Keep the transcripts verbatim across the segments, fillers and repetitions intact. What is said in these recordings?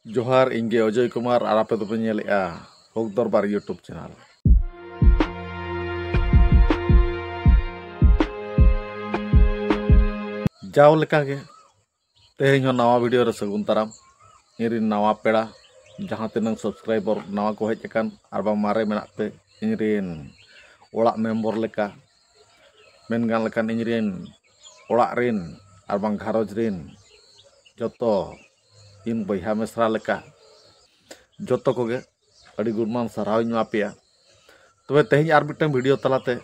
ᱡᱚᱦᱟᱨ, ᱤᱧ ᱜᱮ ᱚᱡᱚᱭ ᱠᱩᱢᱟᱨ ᱟᱨ ᱟᱯᱮ ᱫᱚᱯᱮ ᱧᱮᱞᱮᱫᱼᱟ ᱦᱚᱠ ᱫᱚᱨᱵᱟᱨ YouTube channel᱾ ᱡᱟᱣ ᱞᱮᱠᱟᱜᱮ ᱛᱮᱦᱮᱧ ᱦᱚᱸ ᱱᱟᱣᱟ video ᱨᱮ ᱥᱟᱹᱜᱩᱱ ᱫᱟᱨᱟᱢ᱾ ᱤᱧᱨᱮᱱ ᱱᱟᱣᱟ ᱯᱮᱲᱟ, ᱡᱟᱦᱟᱸ ᱛᱤᱱᱟᱹᱝ subscriber ᱱᱟᱣᱟ ᱠᱚ ᱦᱮᱡ ᱟᱠᱟᱱ ᱟᱨ ᱵᱟᱝ ᱢᱟᱨᱮ ᱢᱮᱱᱟᱜ ᱯᱮ, ᱤᱧᱨᱮᱱ ᱚᱲᱟᱜ member ᱞᱮᱠᱟ, ᱢᱮᱱ ᱜᱟᱱ ᱞᱮᱠᱷᱟᱱ ᱤᱧᱨᱮᱱ ᱚᱲᱟᱜ ᱨᱮᱱ ᱟᱨ ᱵᱟᱝ ᱜᱷᱟᱨᱚᱸᱡᱽ ᱨᱮᱱ ᱡᱚᱛᱚ ᱤᱧ ᱵᱚᱭᱦᱟ ᱢᱤᱥᱨᱟ ᱞᱮᱠᱟ ᱡᱚᱛᱚ ᱠᱚᱜᱮ ᱟᱹᱰᱤ ᱜᱩᱱᱢᱟᱱ ᱥᱟᱨᱦᱟᱣ ᱤᱧ ᱮᱢᱟ ᱯᱮᱭᱟ᱾ ᱛᱚᱵᱮ ᱛᱮᱦᱮᱧ ᱟᱨ ᱢᱤᱫᱴᱟᱝ video ᱛᱟᱞᱟᱛᱮ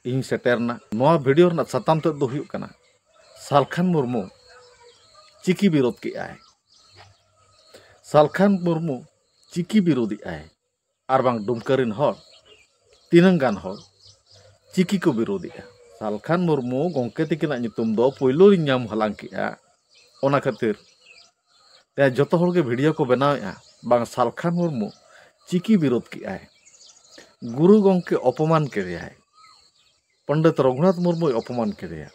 ᱤᱧ ᱥᱮᱴᱮᱨ ᱮᱱᱟ᱾ ᱱᱚᱣᱟ video ᱨᱮᱱᱟᱜ ᱥᱟᱛᱟᱢ ᱛᱮᱫ ᱫᱚ ᱦᱩᱭᱩᱜ ᱠᱟᱱᱟ, ᱥᱟᱞᱠᱷᱟᱱ ᱢᱩᱨᱢᱩ ᱪᱤᱠᱤ ᱵᱤᱨᱳᱫᱷ ᱠᱮᱜᱼᱟᱭ᱾ ᱥᱟᱞᱠᱷᱟᱱ ᱢᱩᱨᱢᱩ ᱪᱤᱠᱤ ᱵᱤᱨᱳᱫᱷᱤᱜᱼᱟᱭ, ᱟᱨ ᱵᱟᱝ ᱰᱩᱢᱠᱟᱹ ᱨᱮᱱ ᱦᱚᱲ ᱛᱤᱱᱟᱹᱝ ᱜᱟᱱ ᱦᱚᱲ ᱪᱤᱠᱤ ᱠᱚ ᱵᱤᱨᱳᱫᱷᱮᱜᱼᱟ᱾ ᱥᱟᱞᱠᱷᱟᱱ ᱢᱩᱨᱢᱩ ᱜᱚᱢᱠᱮ ᱛᱤᱠᱤᱱᱟᱜ ᱧᱩᱛᱩᱢ ᱫᱚ ᱯᱳᱭᱞᱳ ᱞᱤᱧ ᱧᱟᱢ ᱦᱟᱞᱟᱝ ᱠᱮᱜᱼᱟ, ᱚᱱᱟ ᱠᱷᱟᱹᱛᱤᱨ ᱛᱮ ᱡᱚᱛᱚ ᱦᱚᱲ ᱜᱮ video ᱠᱚ ᱵᱮᱱᱟᱣᱮᱜᱼᱟ, ᱵᱟᱝ ᱥᱟᱞᱠᱷᱟᱱ ᱢᱩᱨᱢᱩ ᱪᱤᱠᱤ ᱵᱤᱨᱳᱫᱷ ᱠᱮᱜᱼᱟᱭ, ᱜᱩᱨᱩ ᱜᱚᱢᱠᱮ ᱚᱯᱚᱢᱟᱱ ᱠᱮᱫᱮᱭᱟᱭ, ᱯᱚᱱᱰᱤᱛ ᱨᱚᱜᱷᱩᱱᱟᱛᱷ ᱢᱩᱨᱢᱩᱭ ᱚᱯᱚᱢᱟᱱ ᱠᱮᱫᱮᱭᱟ᱾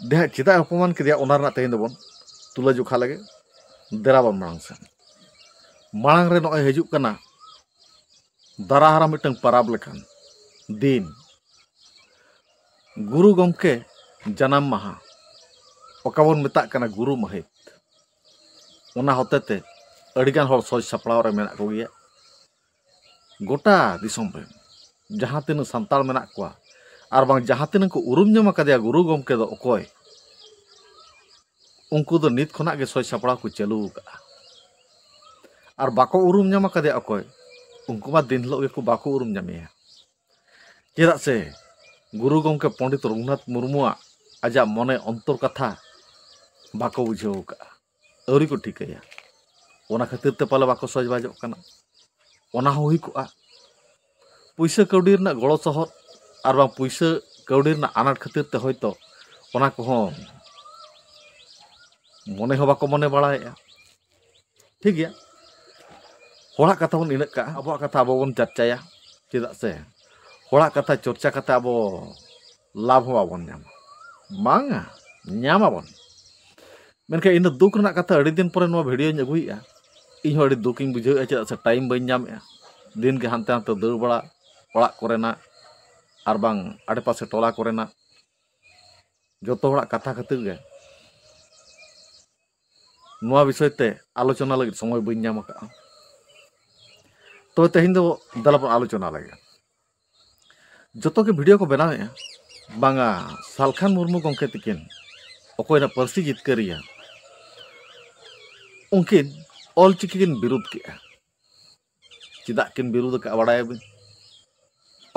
ᱫᱮᱦᱟᱜ ᱪᱮᱫᱟᱜ ᱮ ᱚᱯᱚᱢᱟᱱ ᱠᱮᱫᱮᱭᱟ, ᱚᱱᱟ ᱨᱮᱱᱟᱜ ᱛᱮᱦᱮᱧ ᱫᱚᱵᱚᱱ ᱛᱩᱞᱟᱹ ᱡᱚᱠᱷᱟ ᱞᱮᱜᱮ᱾ ᱫᱮᱞᱟ ᱵᱚᱱ ᱢᱟᱲᱟᱝ ᱥᱮᱱ᱾ ᱢᱟᱲᱟᱝ ᱨᱮ ᱱᱚᱜᱼᱚᱭ ᱦᱤᱡᱩᱜ ᱠᱟᱱᱟ ᱫᱟᱨᱟ ᱦᱟᱨᱟ ᱢᱤᱫᱴᱟᱝ ᱯᱟᱨᱟᱵᱽ ᱞᱮᱠᱟᱱ ᱫᱤᱱ, ᱜᱩᱨᱩ ᱜᱚᱢᱠᱮ ᱡᱟᱱᱟᱢ ᱢᱟᱦᱟ, ᱚᱠᱟ ᱵᱚᱱ ᱢᱮᱛᱟᱜ ᱠᱟᱱᱟ ᱜᱩᱨᱩ ᱢᱟᱹᱦᱤᱛ᱾ ᱚᱱᱟ ᱦᱚᱛᱮᱛᱮ ᱟᱹᱰᱤᱜᱟᱱ ᱦᱚᱲ ᱥᱚᱡᱽ ᱥᱟᱯᱲᱟᱣ ᱨᱮ ᱢᱮᱱᱟᱜ ᱠᱚᱜᱮᱭᱟ᱾ ᱜᱚᱴᱟ ᱫᱤᱥᱚᱢ ᱨᱮ ᱡᱟᱦᱟᱸ ᱛᱤᱱᱟᱹᱜ ᱥᱟᱱᱛᱟᱲ ᱢᱮᱱᱟᱜ ᱠᱚᱣᱟ ᱟᱨ ᱵᱟᱝ ᱡᱟᱦᱟᱸ ᱛᱤᱱᱟᱹᱜ ᱠᱚ ᱩᱨᱩᱢ ᱧᱟᱢ ᱟᱠᱟᱫᱮᱭᱟ ᱜᱩᱨᱩ ᱜᱚᱢᱠᱮ ᱫᱚ ᱚᱠᱚᱭ, ᱩᱱᱠᱩ ᱫᱚ ᱱᱤᱛ ᱠᱷᱚᱱᱟᱜ ᱜᱮ ᱥᱚᱡᱽ ᱥᱟᱯᱲᱟᱣ ᱠᱚ ᱪᱟᱹᱞᱩ ᱟᱠᱟᱫᱼᱟ᱾ ᱟᱨ ᱵᱟᱠᱚ ᱩᱨᱩᱢ ᱧᱟᱢ ᱟᱠᱟᱫᱮᱭᱟ ᱚᱠᱚᱭ, ᱩᱱᱠᱩ ᱢᱟ ᱫᱤᱱ ᱦᱤᱞᱳᱜ ᱜᱮᱠᱚ ᱵᱟᱠᱚ ᱩᱨᱩᱢ ᱧᱟᱢᱮᱭᱟ᱾ ᱪᱮᱫᱟᱜ ᱥᱮ ᱜᱩᱨᱩ ᱜᱚᱢᱠᱮ ᱯᱚᱱᱰᱤᱛ ᱨᱚᱜᱷᱩᱱᱟᱛᱷ ᱢᱩᱨᱢᱩᱣᱟᱜ ᱟᱡᱟᱜ ᱢᱚᱱᱮ ᱚᱱᱛᱚᱨ ᱠᱟᱛᱷᱟ ᱵᱟᱠᱚ ᱵᱩᱡᱷᱟᱹᱣ ᱟᱠᱟᱫᱼᱟ, ᱟᱹᱣᱨᱤ ᱠᱚ ᱴᱷᱤᱠᱟᱹᱭᱟ᱾ ᱚᱱᱟ ᱠᱷᱟᱹᱛᱤᱨ ᱛᱮ ᱯᱟᱞᱮ ᱵᱟᱠᱚ ᱥᱚᱡᱽ ᱵᱟᱡᱚᱜ ᱠᱟᱱᱟ᱾ ᱚᱱᱟ ᱦᱚᱸ ᱦᱩᱭ ᱠᱚᱜᱼᱟ᱾ ᱯᱩᱭᱥᱟᱹ ᱠᱟᱹᱣᱰᱤ ᱨᱮᱱᱟᱜ ᱜᱚᱲᱚ ᱥᱚᱦᱚᱫ ᱟᱨ ᱵᱟᱝ ᱯᱩᱭᱥᱟᱹ ᱠᱟᱹᱣᱰᱤ ᱨᱮᱱᱟᱜ ᱟᱱᱟᱴ ᱠᱷᱟᱹᱛᱤᱨ ᱛᱮ ᱦᱚᱭᱛᱳ ᱚᱱᱟ ᱠᱚᱦᱚᱸ ᱢᱚᱱᱮ ᱦᱚᱸ ᱵᱟᱠᱚ ᱢᱚᱱᱮ ᱵᱟᱲᱟᱭᱮᱫᱼᱟ᱾ ᱴᱷᱤᱠ ᱜᱮᱭᱟ, ᱦᱚᱲᱟᱜ ᱠᱟᱛᱷᱟ ᱵᱚᱱ ᱤᱱᱟᱹᱜ ᱠᱟᱜᱼᱟ, ᱟᱵᱚᱣᱟᱜ ᱠᱟᱛᱷᱟ ᱟᱵᱚ ᱵᱚᱱ ᱪᱟᱨᱪᱟᱭᱟ᱾ ᱪᱮᱫᱟᱜ ᱥᱮ ᱦᱚᱲᱟᱜ ᱠᱟᱛᱷᱟ ᱪᱚᱨᱪᱟ ᱠᱟᱛᱮ ᱟᱵᱚ ᱞᱟᱵᱷ ᱦᱚᱸ ᱵᱟᱵᱚᱱ ᱧᱟᱢᱟ᱾ ᱵᱟᱝᱟ, ᱧᱟᱢᱟᱵᱚᱱ᱾ ᱢᱮᱱᱠᱷᱟᱱ ᱤᱧ ᱫᱚ ᱫᱩᱠ ᱨᱮᱱᱟᱜ ᱠᱟᱛᱷᱟ, ᱟᱹᱰᱤ ᱫᱤᱱ ᱯᱚᱨᱮ ᱱᱚᱣᱟ ᱵᱷᱤᱰᱤᱭᱳᱧ ᱟᱹᱜᱩᱭᱮᱫᱼᱟ᱾ ᱤᱧ ᱦᱚᱸ ᱟᱹᱰᱤ ᱫᱩᱠ ᱤᱧ ᱵᱩᱡᱷᱟᱹᱣᱮᱫᱼᱟ, ᱪᱮᱫᱟᱜ ᱥᱮ ᱴᱟᱭᱤᱢ ᱵᱟᱹᱧ ᱧᱟᱢᱮᱫᱼᱟ᱾ ᱫᱤᱱ ᱜᱮ ᱦᱟᱱᱛᱮ ᱱᱟᱛᱮ ᱫᱟᱹᱲ ᱵᱟᱲᱟ, ᱚᱲᱟᱜ ᱠᱚᱨᱮᱱᱟᱜ ᱟᱨ ᱵᱟᱝ ᱟᱰᱮᱯᱟᱥᱮ ᱴᱚᱞᱟ ᱠᱚᱨᱮᱱᱟᱜ ᱡᱚᱛᱚ ᱦᱚᱲᱟᱜ ᱠᱟᱛᱷᱟ ᱠᱷᱟᱹᱛᱤᱨ ᱜᱮ ᱱᱚᱣᱟ ᱵᱤᱥᱚᱭ ᱛᱮ ᱟᱞᱳᱪᱚᱱᱟ ᱞᱟᱹᱜᱤᱫ ᱥᱚᱢᱚᱭ ᱵᱟᱹᱧ ᱧᱟᱢ ᱟᱠᱟᱫᱼᱟ᱾ ᱛᱚᱵᱮ ᱛᱮᱦᱮᱧ ᱫᱚ ᱫᱮᱞᱟ ᱵᱚᱱ ᱟᱞᱳᱪᱚᱱᱟ ᱞᱮᱜᱮ᱾ ᱡᱚᱛᱚ ᱜᱮ ᱵᱷᱤᱰᱤᱭᱳ ᱠᱚ ᱵᱮᱱᱟᱣᱮᱫᱼᱟ, ᱵᱟᱝᱟ ᱥᱟᱞᱠᱷᱟᱱ ᱢᱩᱨᱢᱩ ᱜᱚᱢᱠᱮ ᱛᱤᱠᱤᱱ ᱚᱠᱚᱭ ᱱᱟ ᱯᱟᱹᱨᱥᱤ ᱡᱤᱛᱠᱟᱹᱨᱤᱭᱟᱹ, ᱩᱱᱠᱤᱱ ᱚᱞᱪᱤᱠᱤ ᱠᱤᱱ ᱵᱤᱨᱩᱫᱷ ᱠᱮᱜᱼᱟ᱾ ᱪᱮᱫᱟᱜ ᱠᱤᱱ ᱵᱤᱨᱩᱫᱷ ᱟᱠᱟᱫᱼᱟ ᱵᱟᱲᱟᱭᱟᱵᱤᱱ?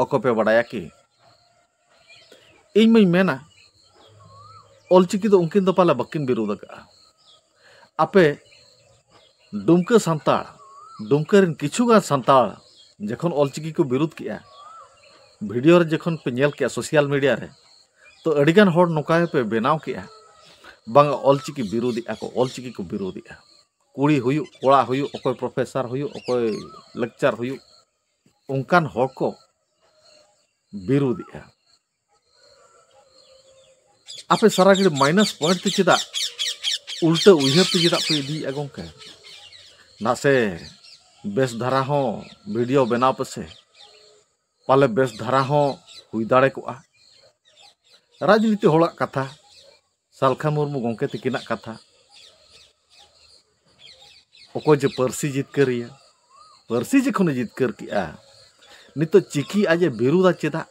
ᱚᱠᱚᱭ ᱯᱮ ᱵᱟᱲᱟᱭᱟ ᱠᱤ? ᱤᱧ ᱢᱟᱧ ᱢᱮᱱᱟ, ᱚᱞᱪᱤᱠᱤ ᱫᱚ ᱩᱱᱠᱤᱱ ᱫᱚ ᱯᱟᱞᱮ ᱵᱟᱹᱠᱤᱱ ᱵᱤᱨᱩᱫᱷ ᱟᱠᱟᱫᱼᱟ᱾ ᱟᱯᱮ ᱰᱩᱢᱠᱟᱹ ᱥᱟᱱᱛᱟᱲ, ᱰᱩᱢᱠᱟᱹ ᱨᱮᱱ ᱠᱤᱪᱷᱩ ᱜᱟᱱ ᱥᱟᱱᱛᱟᱲ ᱡᱚᱠᱷᱚᱱ ᱚᱞᱪᱤᱠᱤ ᱠᱚ ᱵᱤᱨᱩᱫᱷ ᱠᱮᱜᱼᱟ, ᱵᱷᱤᱰᱤᱭᱳ ᱨᱮ ᱡᱚᱠᱷᱚᱱ ᱯᱮ ᱧᱮᱞ ᱠᱮᱜᱼᱟ ᱥᱳᱥᱟᱞ ᱢᱤᱰᱤᱭᱟ ᱨᱮ, ᱛᱚ ᱟᱹᱰᱤᱜᱟᱱ ᱦᱚᱲ ᱱᱚᱝᱠᱟ ᱜᱮᱯᱮ ᱵᱮᱱᱟᱣ ᱠᱮᱜᱼᱟ, ᱵᱟᱝ ᱚᱞᱪᱤᱠᱤ ᱵᱤᱨᱩᱫᱷᱮᱜᱼᱟ ᱠᱚ, ᱚᱞᱪᱤᱠᱤ ᱠᱚ ᱵᱤᱨᱩᱫᱷᱮᱜᱼᱟ᱾ ᱠᱩᱲᱤ ᱦᱩᱭᱩᱜ, ᱠᱚᱲᱟ ᱦᱩᱭᱩᱜ, ᱚᱠᱚᱭ ᱯᱨᱚᱯᱷᱮᱥᱚᱨ ᱦᱩᱭᱩᱜ, ᱚᱠᱚᱭ ᱞᱮᱠᱪᱟᱨ ᱦᱩᱭᱩᱜ, ᱚᱱᱠᱟᱱ ᱦᱚᱲ ᱠᱚ ᱵᱤᱨᱩᱫᱷᱮᱜᱼᱟ᱾ ᱟᱯᱮ ᱥᱟᱨᱟ ᱜᱷᱟᱹᱲᱤ ᱢᱟᱭᱱᱟᱥ ᱯᱚᱭᱮᱱᱴ ᱛᱮ ᱪᱮᱫᱟᱜ, ᱩᱞᱴᱟᱹ ᱩᱭᱦᱟᱹᱨ ᱛᱮ ᱪᱮᱫᱟᱜ ᱯᱮ ᱤᱫᱤᱭᱮᱫᱼᱟ ᱜᱚᱢᱠᱮ? ᱱᱟᱥᱮ ᱵᱮᱥ ᱫᱷᱟᱨᱟ ᱦᱚᱸ ᱵᱷᱤᱰᱤᱭᱳ ᱵᱮᱱᱟᱣ ᱯᱮᱥᱮ, ᱯᱟᱞᱮ ᱵᱮᱥ ᱫᱷᱟᱨᱟ ᱦᱚᱸ ᱦᱩᱭ ᱫᱟᱲᱮ ᱠᱚᱜᱼᱟ᱾ ᱨᱟᱡᱽᱱᱤᱛᱤ ᱦᱚᱲᱟᱜ ᱠᱟᱛᱷᱟ, ᱥᱟᱞᱠᱷᱟ ᱢᱩᱨᱢᱩ ᱜᱚᱢᱠᱮ ᱛᱤᱠᱤᱱᱟᱜ ᱠᱟᱛᱷᱟ, ᱚᱠᱚᱭ ᱡᱮ ᱯᱟᱹᱨᱥᱤ ᱡᱤᱛᱠᱟᱹᱨᱤᱭᱟᱹ, ᱯᱟᱹᱨᱥᱤ ᱡᱚᱠᱷᱚᱱᱮ ᱡᱤᱛᱠᱟᱹᱨ ᱠᱮᱜᱼᱟ, ᱱᱤᱛᱚᱜ ᱪᱤᱠᱤ ᱟᱡ ᱮ ᱵᱤᱨᱩᱫᱟ ᱪᱮᱫᱟᱜ?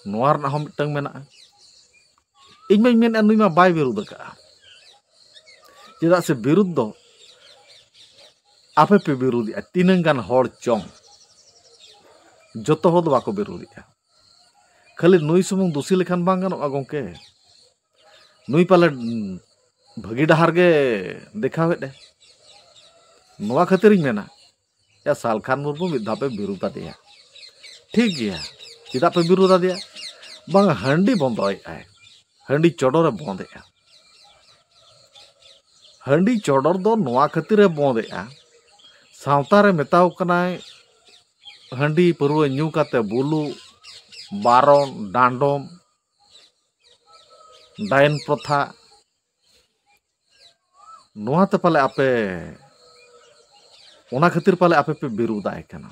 ᱱᱚᱣᱟ ᱨᱮᱱᱟᱜ ᱦᱚᱸ ᱢᱤᱫᱴᱟᱝ ᱢᱮᱱᱟᱜᱼᱟ᱾ ᱤᱧ ᱢᱟᱧ ᱢᱮᱱᱮᱫᱼᱟ, ᱱᱩᱭ ᱢᱟ ᱵᱟᱭ ᱵᱤᱨᱩᱫ ᱟᱠᱟᱫᱼᱟ᱾ ᱪᱮᱫᱟᱜ ᱥᱮ ᱵᱤᱨᱩᱫ ᱫᱚ ᱟᱯᱮ ᱯᱮ ᱵᱤᱨᱩᱫᱮᱜᱼᱟ, ᱛᱤᱱᱟᱹᱝ ᱜᱟᱱ ᱦᱚᱲ ᱪᱚᱝ, ᱡᱚᱛᱚ ᱦᱚᱲ ᱫᱚ ᱵᱟᱠᱚ ᱵᱤᱨᱩᱫᱮᱜᱼᱟ᱾ ᱠᱷᱟᱹᱞᱤ ᱱᱩᱭ ᱥᱩᱢᱩᱝ ᱫᱩᱥᱤ ᱞᱮᱠᱷᱟᱱ ᱵᱟᱝ ᱜᱟᱱᱚᱜᱼᱟ ᱜᱚᱢᱠᱮ᱾ ᱱᱩᱭ ᱯᱟᱞᱮ ᱵᱷᱟᱹᱜᱤ ᱰᱟᱦᱟᱨ ᱜᱮ ᱫᱮᱠᱷᱟᱣᱮᱫ ᱮ᱾ ᱱᱚᱣᱟ ᱠᱷᱟᱹᱛᱤᱨᱤᱧ ᱢᱮᱱᱟ, ᱭᱟ ᱥᱟᱞᱠᱷᱟᱱ ᱢᱩᱨᱢᱩ ᱢᱤᱫ ᱫᱷᱟᱣ ᱯᱮ ᱵᱤᱨᱩᱫ ᱟᱫᱮᱭᱟ, ᱴᱷᱤᱠ ᱜᱮᱭᱟ, ᱪᱮᱫᱟᱜ ᱯᱮ ᱵᱤᱨᱩᱫ ᱟᱫᱮᱭᱟ? ᱵᱟᱝ, ᱦᱟᱺᱰᱤ ᱵᱚᱱᱫᱚᱭᱮᱫᱼᱟᱭ, ᱦᱟᱺᱰᱤ ᱪᱚᱰᱚᱨᱮ ᱵᱚᱸᱫᱮᱜᱼᱟ᱾ ᱦᱟᱺᱰᱤ ᱪᱚᱰᱚᱨ ᱫᱚ ᱱᱚᱣᱟ ᱠᱷᱟᱹᱛᱤᱨᱮ ᱵᱚᱸᱫᱮᱜᱼᱟ, ᱥᱟᱶᱛᱟ ᱨᱮ ᱢᱮᱛᱟᱣ ᱠᱟᱱᱟᱭ, ᱦᱟᱺᱰᱤ ᱯᱟᱹᱨᱣᱟᱹ ᱧᱩ ᱠᱟᱛᱮ ᱵᱩᱞᱩᱜ, ᱵᱟᱨᱚᱱ, ᱰᱟᱸᱰᱚᱢ, ᱰᱟᱭᱮᱱ ᱯᱨᱚᱛᱷᱟ, ᱱᱚᱣᱟ ᱛᱮ ᱯᱟᱞᱮ ᱟᱯᱮ, ᱚᱱᱟ ᱠᱷᱟᱹᱛᱤᱨ ᱯᱟᱞᱮ ᱟᱯᱮ ᱯᱮ ᱵᱤᱨᱩᱫᱟᱭ ᱠᱟᱱᱟ᱾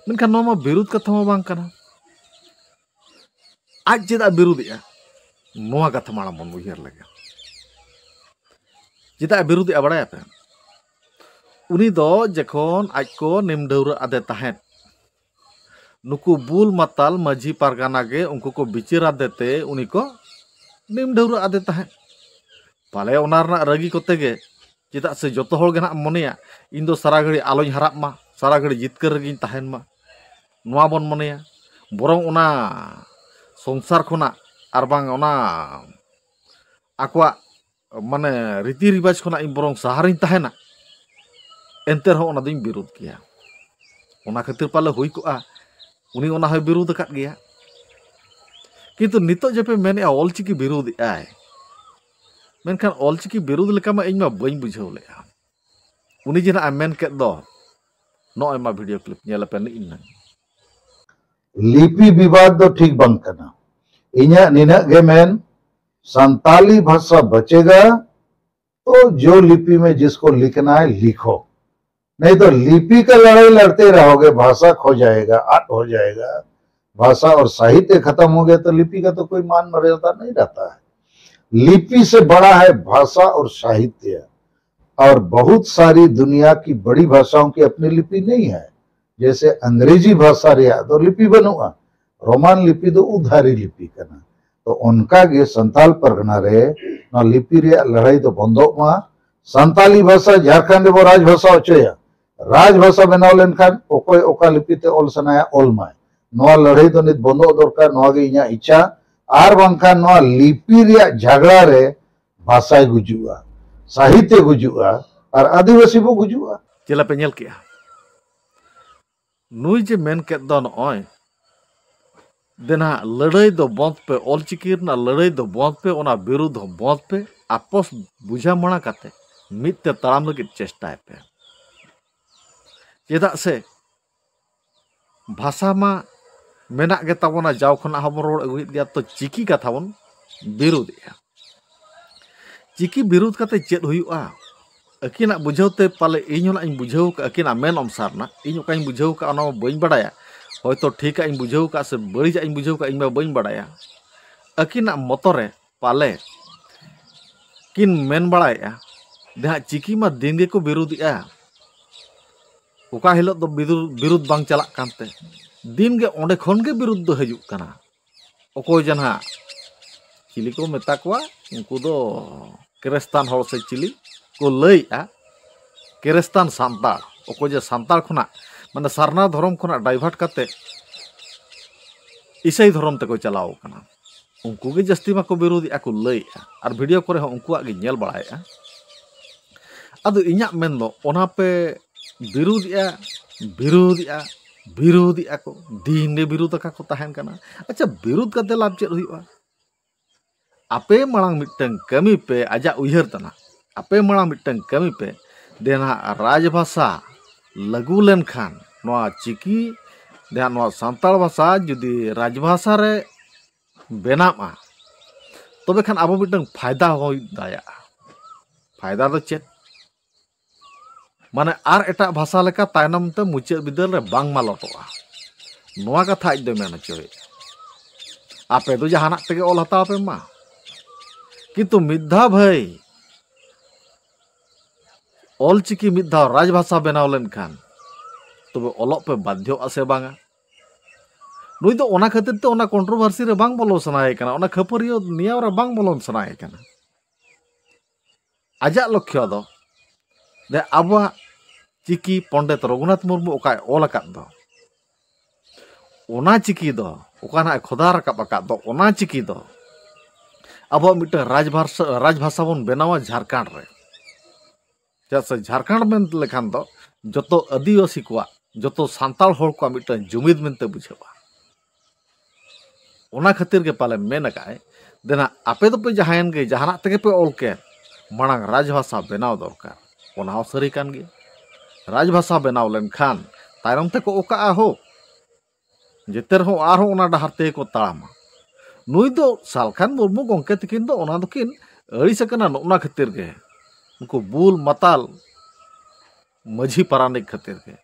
ᱢᱮᱱᱠᱷᱟᱱ ᱱᱚᱣᱟ ᱢᱟ ᱵᱤᱨᱩᱫ ᱠᱟᱛᱷᱟ ᱢᱟ ᱵᱟᱝ ᱠᱟᱱᱟ᱾ ᱟᱡ ᱪᱮᱫᱟᱜ ᱵᱤᱨᱩᱫᱮᱜᱼᱟ, ᱱᱚᱣᱟ ᱠᱟᱛᱷᱟ ᱢᱟᱲᱟᱝ ᱵᱚᱱ ᱩᱭᱦᱟᱹᱨ ᱞᱮᱜᱮ᱾ ᱪᱮᱫᱟᱜ ᱮ ᱵᱤᱨᱩᱫᱮᱜᱼᱟ ᱵᱟᱲᱟᱭᱟᱯᱮ? ᱩᱱᱤ ᱫᱚ ᱡᱚᱠᱷᱚᱱ ᱟᱡ ᱠᱚ ᱱᱤᱢ ᱰᱟᱹᱣᱨᱟᱹ ᱟᱫᱮ ᱛᱟᱦᱮᱸᱫ, ᱱᱩᱠᱩ ᱵᱩᱞ ᱢᱟᱛᱟᱞ ᱢᱟᱹᱡᱷᱤ ᱯᱟᱨᱜᱟᱱᱟ ᱜᱮ ᱩᱱᱠᱩ ᱠᱚ ᱵᱤᱪᱟᱹᱨ ᱟᱫᱮ ᱛᱮ ᱩᱱᱤ ᱠᱚ ᱱᱤᱢ ᱰᱟᱹᱣᱨᱟᱹ ᱟᱫᱮ ᱛᱟᱦᱮᱸᱫ᱾ ᱯᱟᱞᱮ ᱚᱱᱟ ᱨᱮᱱᱟᱜ ᱨᱟᱹᱜᱤ ᱠᱚᱛᱮ ᱜᱮ, ᱪᱮᱫᱟᱜ ᱥᱮ ᱡᱚᱛᱚ ᱦᱚᱲ ᱜᱮ ᱱᱟᱜ ᱢᱚᱱᱮᱭᱟ, ᱤᱧ ᱫᱚ ᱥᱟᱨᱟ ᱜᱷᱟᱹᱲᱤ ᱟᱞᱚᱧ ᱦᱟᱨᱟᱜ ᱢᱟ, ᱥᱟᱨᱟ ᱜᱷᱟᱹᱲᱤ ᱡᱤᱛᱠᱟᱹᱨ ᱨᱮᱜᱮᱧ ᱛᱟᱦᱮᱱ ᱢᱟ, ᱱᱚᱣᱟ ᱵᱚᱱ ᱢᱚᱱᱮᱭᱟ᱾ ᱵᱚᱨᱚᱝ ᱚᱱᱟ ᱥᱚᱝᱥᱟᱨ ᱠᱷᱚᱱᱟᱜ ᱟᱨ ᱵᱟᱝ ᱚᱱᱟ ᱟᱠᱚᱣᱟᱜ ᱢᱟᱱᱮ ᱨᱤᱛᱤ ᱨᱤᱵᱟᱡᱽ ᱠᱷᱚᱱᱟᱜ ᱤᱧ ᱵᱚᱨᱚᱝ ᱥᱟᱦᱟᱨᱤᱧ ᱛᱟᱦᱮᱱᱟ, ᱮᱱᱛᱮ ᱨᱮᱦᱚᱸ ᱚᱱᱟ ᱫᱚᱧ ᱵᱤᱨᱳᱫ ᱜᱮᱭᱟ᱾ ᱚᱱᱟ ᱠᱷᱟᱹᱛᱤᱨ ᱯᱟᱞᱮ ᱦᱩᱭ ᱠᱚᱜᱼᱟ, ᱩᱱᱤ ᱚᱱᱟ ᱦᱚᱸᱭ ᱵᱤᱨᱳᱫ ᱟᱠᱟᱫ ᱜᱮᱭᱟ᱾ ᱠᱤᱱᱛᱩ ᱱᱤᱛᱚᱜ ᱡᱮᱯᱮ ᱢᱮᱱᱮᱫᱼᱟ ᱚᱞᱪᱤᱠᱤ ᱵᱤᱨᱳᱫᱮᱜᱼᱟᱭ, ᱢᱮᱱᱠᱷᱟᱱ ᱚᱞᱪᱤᱠᱤ ᱵᱤᱨᱳᱫ ᱞᱮᱠᱟ ᱢᱟ ᱤᱧ ᱢᱟ ᱵᱟᱹᱧ ᱵᱩᱡᱷᱟᱹᱣ ᱞᱮᱫᱼᱟ᱾ ᱩᱱᱤ ᱡᱮ ᱱᱟᱜ ᱮ ᱢᱮᱱ ᱠᱮᱫ ᱫᱚ, ᱱᱚᱜᱼᱚᱭ ᱢᱟ ᱵᱷᱤᱰᱤᱭᱳ ᱠᱞᱤᱯ ᱧᱮᱞ ᱟᱯᱮ ᱱᱤᱡ ᱱᱟᱝ᱾ ᱞᱤᱯᱤ ᱵᱤᱵᱟᱫ ᱫᱚ ᱴᱷᱤᱠ ᱵᱟᱝ ᱠᱟᱱᱟ᱾ ᱤᱧᱟᱹᱜ ᱱᱤᱱᱟᱹᱜ ᱜᱮ ᱢᱮᱱ, ᱥᱟᱱᱛᱟᱞᱤ ᱵᱷᱟᱥᱟ ᱵᱟᱪᱮᱜᱟ, ᱛᱚ ᱡᱳ ᱞᱤᱯᱤ ᱢᱮ ᱡᱤᱥᱠᱳ ᱞᱤᱠᱷᱱᱟ ᱦᱮ ᱞᱤᱠᱷᱳ, ᱱᱟᱦᱤ ᱛᱚ ᱞᱤᱯᱤ ᱠᱟ ᱞᱟᱲᱟᱭ ᱞᱟᱲᱛᱮ ᱨᱦᱳᱜᱮ, ᱵᱷᱟᱥᱟ ᱠᱷᱳ ᱡᱟᱭᱮᱜᱟ, ᱟᱫ ᱦᱳ ᱡᱟᱭᱮᱜᱟ, ᱵᱷᱟᱥᱟ ᱚᱨ ᱥᱟᱦᱤᱛᱭᱚ ᱠᱷᱟᱛᱟᱢ ᱦᱳ ᱜᱟᱭᱟ ᱛᱚ ᱞᱤᱯᱤ ᱠᱟ ᱛᱚ ᱠᱳᱭ ᱢᱟᱱ ᱢᱟᱨᱭᱟᱫᱟ ᱱᱟᱦᱤ ᱨᱦᱛᱟ ᱦᱮ᱾ ᱞᱤᱯᱤ ᱥᱮ ᱵᱟᱲᱟ ᱦᱮ ᱵᱷᱟᱥᱟ ᱚᱨ ᱥᱟᱦᱤᱛᱭᱚ, ᱚᱨ ᱵᱚᱦᱩᱛ ᱥᱟᱨᱤ ᱫᱩᱱᱤᱭᱟ ᱠᱤ ᱵᱟᱲᱤ ᱵᱷᱟᱥᱟᱳ ᱠᱤ ᱟᱯᱱᱤ ᱞᱤᱯᱤ ᱱᱟᱦᱤ ᱦᱮ᱾ ᱡᱮᱭᱥᱮ ᱟᱝᱨᱮᱡᱤ ᱵᱷᱟᱥᱟ ᱨᱮᱭᱟᱜ ᱫᱚ ᱞᱤᱯᱤ ᱵᱟᱹᱱᱩᱜᱼᱟ, ᱨᱳᱢᱟᱱ ᱞᱤᱯᱤ ᱫᱚ ᱩᱫᱷᱟᱨᱤ ᱞᱤᱯᱤ ᱠᱟᱱᱟ᱾ ᱛᱚ ᱚᱱᱠᱟ ᱜᱮ ᱥᱟᱱᱛᱟᱞ ᱯᱟᱨᱜᱟᱱᱟ ᱨᱮ ᱱᱚᱣᱟ ᱞᱤᱯᱤ ᱨᱮᱭᱟᱜ ᱞᱟᱹᱲᱦᱟᱹᱭ ᱫᱚ ᱵᱚᱱᱫᱚᱜ ᱢᱟ᱾ ᱥᱟᱱᱛᱟᱞᱤ ᱵᱷᱟᱥᱟ ᱡᱷᱟᱲᱠᱷᱚᱸᱰ ᱨᱮᱵᱚ ᱨᱟᱡᱽ ᱵᱷᱟᱥᱟ ᱦᱚᱪᱚᱭᱟ, ᱨᱟᱡᱽ ᱵᱷᱟᱥᱟ ᱵᱮᱱᱟᱣ ᱞᱮᱱᱠᱷᱟᱱ ᱚᱠᱚᱭ ᱚᱠᱟ ᱞᱤᱯᱤ ᱛᱮ ᱚᱞ ᱥᱟᱱᱟᱭᱟ ᱚᱞ ᱢᱟᱭ᱾ ᱱᱚᱣᱟ ᱞᱟᱹᱲᱦᱟᱹᱭ ᱫᱚ ᱱᱤᱛ ᱵᱚᱱᱫᱚᱜ ᱫᱚᱨᱠᱟᱨ, ᱱᱚᱣᱟ ᱜᱮ ᱤᱧᱟᱹᱜ ᱤᱪᱪᱷᱟ᱾ ᱟᱨ ᱵᱟᱝᱠᱷᱟᱱ ᱱᱚᱣᱟ ᱞᱤᱯᱤ ᱨᱮᱭᱟᱜ ᱡᱷᱟᱜᱽᱲᱟ ᱨᱮ ᱵᱷᱟᱥᱟᱭ ᱜᱩᱡᱩᱜᱼᱟ, ᱥᱟᱦᱤᱛᱭᱚ ᱜᱩᱡᱩᱜᱼᱟ, ᱟᱨ ᱟᱹᱫᱤᱵᱟᱹᱥᱤ ᱵᱚ ᱜᱩᱡᱩᱜᱼᱟ᱾ ᱪᱮᱫ ᱞᱮᱠᱟ ᱯᱮ ᱧᱮᱞ ᱠᱮᱜᱼᱟ? ᱱᱩᱭ ᱡᱮ ᱢᱮᱱ ᱠᱮᱫ ᱫᱚ ᱱᱚᱜᱼᱚᱭ ᱫᱮᱱᱟ ᱞᱟᱹᱲᱦᱟᱹᱭ ᱫᱚ ᱵᱚᱸᱫᱽ ᱯᱮ, ᱚᱞᱪᱤᱠᱤ ᱨᱮᱱᱟᱜ ᱞᱟᱹᱲᱦᱟᱹᱭ ᱫᱚ ᱵᱚᱸᱫᱽ ᱯᱮ, ᱚᱱᱟ ᱵᱤᱨᱩᱫᱽ ᱦᱚᱸ ᱵᱚᱸᱫᱽ ᱯᱮ, ᱟᱯᱚᱥ ᱵᱩᱡᱷᱟᱹᱣ ᱢᱟᱲᱟ ᱠᱟᱛᱮ ᱢᱤᱫ ᱛᱮ ᱛᱟᱲᱟᱢ ᱞᱟᱹᱜᱤᱫ ᱪᱮᱥᱴᱟᱭ ᱯᱮ᱾ ᱪᱮᱫᱟᱜ ᱥᱮ ᱵᱷᱟᱥᱟ ᱢᱟ ᱢᱮᱱᱟᱜ ᱜᱮ ᱛᱟᱵᱚᱱᱟ, ᱡᱟᱣ ᱠᱷᱚᱱᱟᱜ ᱦᱚᱸᱵᱚᱱ ᱨᱚᱲ ᱟᱹᱜᱩᱭᱮᱫ ᱜᱮᱭᱟ, ᱛᱚ ᱪᱤᱠᱤ ᱠᱟᱛᱷᱟ ᱵᱚᱱ ᱵᱤᱨᱩᱫᱮᱜᱼᱟ᱾ ᱪᱤᱠᱤ ᱵᱤᱨᱩᱫᱷ ᱠᱟᱛᱮ ᱪᱮᱫ ᱦᱩᱭᱩᱜᱼᱟ? ᱟᱹᱠᱤᱱᱟᱜ ᱵᱩᱡᱷᱟᱹᱣ ᱛᱮ ᱯᱟᱞᱮ ᱤᱧ ᱦᱚᱸ ᱱᱟᱜ ᱤᱧ ᱵᱩᱡᱷᱟᱹᱣ ᱠᱟᱜᱼᱟ, ᱟᱹᱠᱤᱱᱟᱜ ᱢᱮᱱ ᱚᱱᱥᱟᱨ ᱱᱟᱜ ᱤᱧ ᱚᱠᱟᱧ ᱵᱩᱡᱷᱟᱹᱣ ᱠᱟᱜᱼᱟ ᱚᱱᱟ ᱢᱟ ᱵᱟᱹᱧ ᱵᱟᱰᱟᱭᱟ᱾ ᱦᱚᱭᱛᱳ ᱴᱷᱤᱠᱟᱜ ᱤᱧ ᱵᱩᱡᱷᱟᱹᱣ ᱠᱟᱜᱼᱟ ᱥᱮ ᱵᱟᱹᱲᱤᱡᱟᱜ ᱤᱧ ᱵᱩᱡᱷᱟᱹᱣ ᱠᱟᱜᱼᱟ ᱤᱧ ᱢᱟ ᱵᱟᱹᱧ ᱵᱟᱰᱟᱭᱟ᱾ ᱟᱹᱠᱤᱱᱟᱜ ᱢᱚᱛᱚ ᱨᱮ ᱯᱟᱞᱮ ᱠᱤᱱ ᱢᱮᱱ ᱵᱟᱲᱟᱭᱮᱫᱼᱟ, ᱡᱟᱦᱟᱸ ᱪᱤᱠᱤ ᱢᱟ ᱫᱤᱱ ᱜᱮᱠᱚ ᱵᱤᱨᱩᱫᱷᱮᱜᱼᱟ᱾ ᱚᱠᱟ ᱦᱤᱞᱳᱜ ᱫᱚ ᱵᱤᱨᱩ-, ᱵᱤᱨᱩᱫᱷ ᱵᱟᱝ ᱪᱟᱞᱟᱜ ᱠᱟᱱᱛᱮ ᱫᱤᱱ ᱜᱮ ᱚᱸᱰᱮ ᱠᱷᱚᱱ ᱜᱮ ᱵᱤᱨᱩᱫᱷ ᱫᱚ ᱦᱤᱡᱩᱜ ᱠᱟᱱᱟ᱾ ᱚᱠᱚᱭ ᱡᱮ ᱱᱟᱦᱟᱜ ᱪᱤᱞᱤ ᱠᱚ ᱢᱮᱛᱟ ᱠᱚᱣᱟ, ᱩᱱᱠᱩ ᱫᱚ ᱠᱨᱤᱥᱛᱟᱱ ᱦᱚᱲ ᱥᱮ ᱪᱤᱞᱤ ᱠᱚ ᱞᱟᱹᱭᱮᱜᱼᱟ, ᱠᱨᱤᱥᱛᱟᱱ ᱥᱟᱱᱛᱟᱲ, ᱚᱠᱚᱭ ᱡᱮ ᱥᱟᱱᱛᱟᱲ ᱠᱷᱚᱱᱟᱜ, ᱢᱟᱱᱮ ᱥᱟᱨᱱᱟ ᱫᱷᱚᱨᱚᱢ ᱠᱷᱚᱱᱟᱜ divert ᱠᱟᱛᱮ ᱤᱥᱟᱹᱭ ᱫᱷᱚᱨᱚᱢ ᱛᱮᱠᱚ ᱪᱟᱞᱟᱣ ᱠᱟᱱᱟ᱾ ᱩᱱᱠᱩ ᱜᱮ ᱡᱟᱹᱥᱛᱤ ᱢᱟᱠᱚ ᱵᱤᱨᱳᱫᱮᱜᱼᱟ ᱠᱚ ᱞᱟᱹᱭᱮᱜᱼᱟ, ᱟᱨ video ᱠᱚᱨᱮ ᱦᱚᱸ ᱩᱱᱠᱩᱣᱟᱜ ᱜᱮ ᱧᱮᱞ ᱵᱟᱲᱟᱭᱮᱜᱼᱟ᱾ ᱟᱫᱚ ᱤᱧᱟᱹᱜ ᱢᱮᱱ ᱫᱚ ᱚᱱᱟ ᱯᱮ ᱵᱤᱨᱩᱫᱮᱜᱼᱟ, ᱵᱤᱨᱩᱫᱮᱜᱼᱟ, ᱵᱤᱨᱩᱫᱮᱜᱼᱟ ᱠᱚ, ᱫᱤᱱ ᱜᱮ ᱵᱤᱨᱩᱫ ᱟᱠᱟ ᱠᱚ ᱛᱟᱦᱮᱱ ᱠᱟᱱᱟ᱾ ᱟᱪᱪᱷᱟ, ᱵᱤᱨᱩᱫ ᱠᱟᱛᱮ ᱞᱟᱵᱷ ᱪᱮᱫ ᱦᱩᱭᱩᱜᱼᱟ? ᱟᱯᱮ ᱢᱟᱲᱟᱝ ᱢᱤᱫᱴᱟᱝ ᱠᱟᱹᱢᱤ ᱯᱮ, ᱟᱡᱟᱜ ᱩᱭᱦᱟᱹᱨ ᱛᱮᱱᱟᱜ, ᱟᱯᱮ ᱢᱟᱲᱟᱝ ᱢᱤᱫᱴᱟᱝ ᱠᱟᱹᱢᱤ ᱯᱮ, ᱫᱮ ᱱᱟᱦᱟᱜ ᱨᱟᱡᱽᱵᱷᱟᱥᱟ ᱞᱟᱹᱜᱩ ᱞᱮᱱᱠᱷᱟᱱ ᱱᱚᱣᱟ ᱪᱤᱠᱤ, ᱫᱮ ᱱᱟᱦᱟᱜ ᱱᱚᱣᱟ ᱥᱟᱱᱛᱟᱲ ᱵᱷᱟᱥᱟ ᱡᱩᱫᱤ ᱨᱟᱡᱽᱵᱷᱟᱥᱟ ᱨᱮ ᱵᱮᱱᱟᱜᱼᱟ, ᱛᱚᱵᱮ ᱠᱷᱟᱱ ᱟᱵᱚ ᱢᱤᱫᱴᱟᱝ ᱯᱷᱟᱭᱫᱟ ᱦᱩᱭ ᱫᱟᱲᱮᱭᱟᱜᱼᱟ᱾ ᱯᱷᱟᱭᱫᱟ ᱫᱚ ᱪᱮᱫ? ᱢᱟᱱᱮ ᱟᱨ ᱮᱴᱟᱜ ᱵᱷᱟᱥᱟ ᱞᱮᱠᱟ ᱛᱟᱭᱱᱚᱢ ᱛᱮ ᱢᱩᱪᱟᱹᱫ ᱵᱤᱫᱟᱹᱞ ᱨᱮ ᱵᱟᱝ ᱢᱟᱞᱚᱴᱚᱜᱼᱟ, ᱱᱚᱣᱟ ᱠᱟᱛᱷᱟ ᱟᱡ ᱫᱚᱭ ᱢᱮᱱ ᱦᱚᱪᱚᱭᱮᱫᱼᱟ᱾ ᱟᱯᱮ ᱫᱚ ᱡᱟᱦᱟᱱᱟᱜ ᱛᱮᱜᱮ ᱚᱞ ᱦᱟᱛᱟᱣ ᱯᱮ ᱢᱟ, ᱠᱤᱱᱛᱩ ᱢᱤᱫ ᱫᱷᱟᱣ ᱵᱷᱟᱹᱭ ᱚᱞ ᱪᱤᱠᱤ ᱢᱤᱫ ᱫᱷᱟᱣ ᱨᱟᱡᱽᱵᱷᱟᱥᱟ ᱵᱮᱱᱟᱣ ᱞᱮᱱᱠᱷᱟᱱ ᱛᱚᱵᱮ ᱚᱞᱚᱜ ᱯᱮ ᱵᱟᱫᱽᱫᱷᱚᱜᱼᱟ ᱥᱮ ᱵᱟᱝᱟ? ᱱᱩᱭ ᱫᱚ ᱚᱱᱟ ᱠᱷᱟᱹᱛᱤᱨ ᱛᱮ ᱚᱱᱟ controversy ᱨᱮ ᱵᱟᱝ ᱵᱚᱞᱚ ᱥᱟᱱᱟᱭᱮ ᱠᱟᱱᱟ, ᱚᱱᱟ ᱠᱷᱟᱹᱯᱟᱹᱨᱤᱭᱟᱹ ᱱᱮᱭᱟᱣ ᱨᱮ ᱵᱟᱝ ᱵᱚᱞᱚᱱ ᱥᱟᱱᱟᱭᱮ ᱠᱟᱱᱟ᱾ ᱟᱡᱟᱜ ᱞᱚᱠᱠᱷᱚ ᱫᱚ ᱡᱮ ᱟᱵᱚᱣᱟᱜ ᱪᱤᱠᱤ ᱯᱚᱱᱰᱤᱛ ᱨᱚᱜᱷᱩᱱᱟᱛᱷ ᱢᱩᱨᱢᱩ ᱚᱠᱟᱭ ᱚᱞ ᱟᱠᱟᱫ ᱫᱚ, ᱚᱱᱟ ᱪᱤᱠᱤ ᱫᱚ, ᱚᱠᱟ ᱱᱟᱜ ᱮ ᱠᱷᱚᱫᱟ ᱨᱟᱠᱟᱵ ᱟᱠᱟᱫ ᱫᱚ, ᱚᱱᱟ ᱪᱤᱠᱤ ᱫᱚ ᱟᱵᱚᱣᱟᱜ ᱢᱤᱫᱴᱟᱝ ᱨᱟᱡᱽᱵᱷᱟᱥᱟ, ᱨᱟᱡᱽᱵᱷᱟᱥᱟ ᱵᱚᱱ ᱵᱮᱱᱟᱣᱟ ᱡᱷᱟᱲᱠᱷᱚᱸᱰ ᱨᱮ᱾ ᱪᱮᱫᱟᱜ ᱥᱮ ᱡᱷᱟᱲᱠᱷᱚᱸᱰ ᱢᱮᱱ ᱞᱮᱠᱷᱟᱱ ᱫᱚ ᱡᱚᱛᱚ ᱟᱹᱫᱤᱵᱟᱹᱥᱤ ᱠᱚᱣᱟᱜ, ᱡᱚᱛᱚ ᱥᱟᱱᱛᱟᱲ ᱦᱚᱲ ᱠᱚᱣᱟᱜ ᱢᱤᱫᱴᱟᱝ ᱡᱩᱢᱤᱫ ᱢᱮᱱᱛᱮ ᱵᱩᱡᱷᱟᱹᱜᱼᱟ᱾ ᱚᱱᱟ ᱠᱷᱟᱹᱛᱤᱨ ᱜᱮ ᱯᱟᱞᱮ ᱢᱮᱱ ᱟᱠᱟᱫ ᱟᱭ, ᱫᱮᱱᱟ ᱟᱯᱮ ᱫᱚᱯᱮ ᱡᱟᱦᱟᱸᱭᱮᱱ ᱜᱮ, ᱡᱟᱦᱟᱱᱟᱜ ᱛᱮᱜᱮ ᱯᱮ ᱚᱞ ᱠᱮᱫ, ᱢᱟᱲᱟᱝ ᱨᱟᱡᱽᱵᱷᱟᱥᱟ ᱵᱮᱱᱟᱣ ᱫᱚᱨᱠᱟᱨ᱾ ᱚᱱᱟ ᱦᱚᱸ ᱥᱟᱹᱨᱤ ᱠᱟᱱ ᱜᱮᱭᱟ᱾ ᱨᱟᱡᱽᱵᱷᱟᱥᱟ ᱵᱮᱱᱟᱣ ᱞᱮᱱᱠᱷᱟᱱ ᱛᱟᱭᱱᱚᱢ ᱛᱮᱠᱚ ᱚᱠᱟᱜᱼᱟ ᱦᱳ, ᱡᱮᱛᱮ ᱨᱮᱦᱚᱸ ᱟᱨᱦᱚᱸ ᱚᱱᱟ ᱰᱟᱦᱟᱨ ᱛᱮᱜᱮ ᱠᱚ ᱛᱟᱲᱟᱢᱟ᱾ ᱱᱩᱭ ᱫᱚ ᱥᱟᱞᱠᱷᱟᱱ ᱢᱩᱨᱢᱩ ᱜᱚᱢᱠᱮ ᱛᱟᱹᱠᱤᱱ ᱫᱚ ᱚᱱᱟ ᱫᱚᱠᱤᱱ ᱟᱹᱲᱤᱥ ᱟᱠᱟᱱᱟ ᱱᱚᱜᱼᱱᱟ ᱠᱷᱟᱹᱛᱤᱨ ᱜᱮ, ᱱᱩᱠᱩ ᱵᱩᱞ ᱢᱟᱛᱟᱞ ᱢᱟᱹᱡᱷᱤ ᱯᱟᱨᱟᱱᱤᱠ ᱠᱷᱟᱹᱛᱤᱨ ᱜᱮ᱾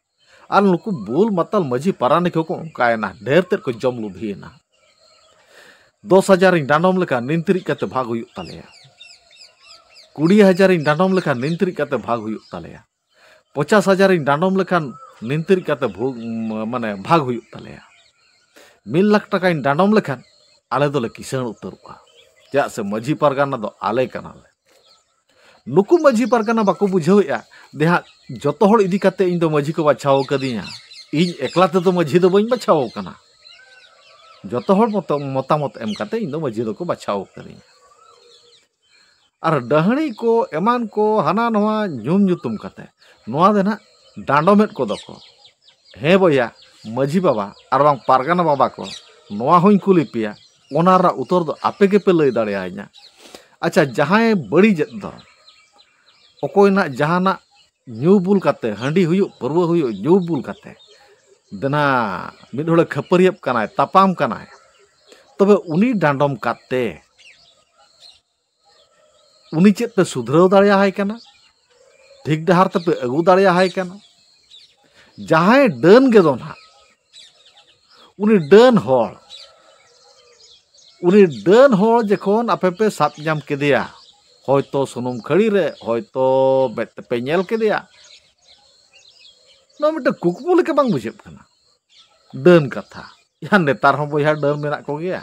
ᱟᱨ ᱱᱩᱠᱩ ᱵᱩᱞ ᱢᱟᱛᱟᱞ ᱢᱟᱹᱡᱷᱤ ᱯᱟᱨᱟᱱᱤᱠ ᱦᱚᱸᱠᱚ ᱚᱱᱠᱟᱭᱮᱱᱟ, ᱰᱷᱮᱨ ᱛᱮᱫ ᱠᱚ ᱡᱚᱢ ᱞᱩᱵᱷᱤᱭᱮᱱᱟ᱾ ᱫᱚᱥ ᱦᱟᱡᱟᱨᱤᱧ ᱰᱟᱸᱰᱚᱢ ᱞᱮᱠᱷᱟᱱ ᱱᱤᱱᱛᱤᱨᱤᱡ ᱠᱟᱛᱮ ᱵᱷᱟᱜᱽ ᱦᱩᱭᱩᱜ ᱛᱟᱞᱮᱭᱟ, ᱠᱩᱲᱤ ᱦᱟᱡᱟᱨᱤᱧ ᱰᱟᱸᱰᱚᱢ ᱞᱮᱠᱷᱟᱱ ᱱᱤᱱᱛᱤᱨᱤᱡ ᱠᱟᱛᱮ ᱵᱷᱟᱜᱽ ᱦᱩᱭᱩᱜ ᱛᱟᱞᱮᱭᱟ, ᱯᱚᱪᱟᱥ ᱦᱟᱡᱟᱨᱤᱧ ᱰᱟᱸᱰᱚᱢ ᱞᱮᱠᱷᱟᱱ ᱱᱤᱱᱛᱤᱨᱤᱡ ᱠᱟᱛᱮ ᱵᱷᱩ-, ᱢᱟᱱᱮ ᱵᱷᱟᱜᱽ ᱦᱩᱭᱩᱜ ᱛᱟᱞᱮᱭᱟ, ᱢᱤᱫ ᱞᱟᱠᱷ ᱴᱟᱠᱟᱧ ᱰᱟᱸᱰᱚᱢ ᱞᱮᱠᱷᱟᱱ ᱟᱞᱮ ᱫᱚᱞᱮ ᱠᱤᱥᱟᱹᱬ ᱩᱛᱟᱹᱨᱚᱜᱼᱟ, ᱪᱮᱫᱟᱜ ᱥᱮ ᱢᱟᱹᱡᱷᱤ ᱯᱟᱨᱜᱟᱱᱟ ᱫᱚ ᱟᱞᱮ ᱠᱟᱱᱟᱞᱮ᱾ ᱱᱩᱠᱩ ᱢᱟᱹᱡᱷᱤ ᱯᱟᱨᱜᱟᱱᱟ ᱵᱟᱠᱚ ᱵᱩᱡᱷᱟᱹᱣᱮᱫᱼᱟ ᱡᱮ ᱦᱟᱸᱜ ᱡᱚᱛᱚ ᱦᱚᱲ ᱤᱫᱤ ᱠᱟᱛᱮ ᱤᱧ ᱫᱚ ᱢᱟᱹᱡᱷᱤ ᱠᱚ ᱵᱟᱪᱷᱟᱣ ᱟᱠᱟᱫᱤᱧᱟ, ᱤᱧ ᱮᱠᱞᱟ ᱛᱮᱫᱚ ᱢᱟᱹᱡᱷᱤ ᱫᱚ ᱵᱟᱹᱧ ᱵᱟᱪᱷᱟᱣ ᱟᱠᱟᱱᱟ, ᱡᱚᱛᱚ ᱦᱚᱲ ᱢᱚᱛᱚ-, ᱢᱚᱛᱟᱢᱚᱛ ᱮᱢ ᱠᱟᱛᱮ ᱤᱧ ᱫᱚ ᱢᱟᱹᱡᱷᱤ ᱫᱚᱠᱚ ᱵᱟᱪᱷᱟᱣ ᱟᱠᱟᱫᱤᱧᱟ᱾ ᱟᱨ ᱰᱟᱹᱦᱲᱤ ᱠᱚ ᱮᱢᱟᱱ ᱠᱚ ᱦᱟᱱᱟ ᱱᱚᱣᱟ ᱧᱩᱢ ᱧᱩᱛᱩᱢ ᱠᱟᱛᱮ ᱱᱚᱣᱟ ᱫᱚ ᱱᱟᱦᱟᱜ ᱰᱟᱸᱰᱚᱢᱮᱫ ᱠᱚᱫᱚ ᱠᱚ᱾ ᱦᱮᱸ ᱵᱚᱭᱦᱟ, ᱢᱟᱹᱡᱷᱤ ᱵᱟᱵᱟ ᱟᱨ ᱵᱟᱝ ᱯᱟᱨᱜᱟᱱᱟ ᱵᱟᱵᱟ ᱠᱚ, ᱱᱚᱣᱟ ᱦᱚᱧ ᱠᱩᱞᱤ ᱯᱮᱭᱟ, ᱚᱱᱟ ᱨᱮᱱᱟᱜ ᱩᱛᱛᱚᱨ ᱫᱚ ᱟᱯᱮ ᱜᱮᱯᱮ ᱞᱟᱹᱭ ᱫᱟᱲᱮᱭᱟᱹᱧᱟ᱾ ᱟᱪᱪᱷᱟ, ᱡᱟᱦᱟᱸᱭ ᱵᱟᱹᱲᱤᱡᱮᱫ ᱫᱚ, ᱚᱠᱚᱭ ᱱᱟᱦᱟᱜ ᱡᱟᱦᱟᱱᱟᱜ ᱧᱩ ᱵᱩᱞ ᱠᱟᱛᱮ, ᱦᱟᱺᱰᱤ ᱦᱩᱭᱩᱜ, ᱯᱟᱹᱨᱣᱟᱹ ᱦᱩᱭᱩᱜ, ᱧᱩ ᱵᱩᱞ ᱠᱟᱛᱮ ᱫᱮᱱᱟ ᱢᱤᱫ ᱦᱚᱲᱮ ᱠᱷᱟᱹᱯᱟᱹᱨᱤᱭᱟᱹᱜ ᱠᱟᱱᱟᱭ, ᱛᱟᱯᱟᱢ ᱠᱟᱱᱟᱭ, ᱛᱚᱵᱮ ᱩᱱᱤ ᱰᱟᱸᱰᱚᱢ ᱠᱟᱛᱮ ᱩᱱᱤ ᱪᱮᱫ ᱯᱮ ᱥᱩᱫᱷᱨᱟᱹᱣ ᱫᱟᱲᱮᱭᱟᱭ ᱠᱟᱱᱟ? ᱴᱷᱤᱠ ᱰᱟᱦᱟᱨ ᱛᱮᱯᱮ ᱟᱹᱜᱩ ᱫᱟᱲᱮᱭᱟᱭ ᱠᱟᱱᱟ? ᱡᱟᱦᱟᱸᱭ ᱰᱟᱹᱱ ᱜᱮ ᱫᱚ ᱱᱟᱦᱟᱜ, ᱩᱱᱤ ᱰᱟᱹᱱ ᱦᱚᱲ, ᱩᱱᱤ ᱰᱟᱹᱱ ᱦᱚᱲ ᱡᱚᱠᱷᱚᱱ ᱟᱯᱮ ᱯᱮ ᱥᱟᱵ ᱧᱟᱢ ᱠᱮᱫᱮᱭᱟ, ᱦᱚᱭᱛᱚ ᱥᱩᱱᱩᱢ ᱠᱷᱟᱹᱲᱤ ᱨᱮ, ᱦᱚᱭᱛᱚ ᱢᱮᱫ ᱛᱮᱯᱮ ᱧᱮᱞ ᱠᱮᱫᱮᱭᱟ, ᱱᱚᱣᱟ ᱢᱤᱫᱴᱟᱝ ᱠᱩᱠᱢᱩ ᱞᱮᱠᱟ ᱵᱟᱝ ᱵᱩᱡᱷᱟᱹᱜ ᱠᱟᱱᱟ? ᱰᱟᱹᱱ ᱠᱟᱛᱷᱟ, ᱭᱟ ᱱᱮᱛᱟᱨ ᱦᱚᱸ ᱵᱚᱭᱦᱟ ᱰᱟᱹᱱ ᱢᱮᱱᱟᱜ ᱠᱚᱜᱮᱭᱟ᱾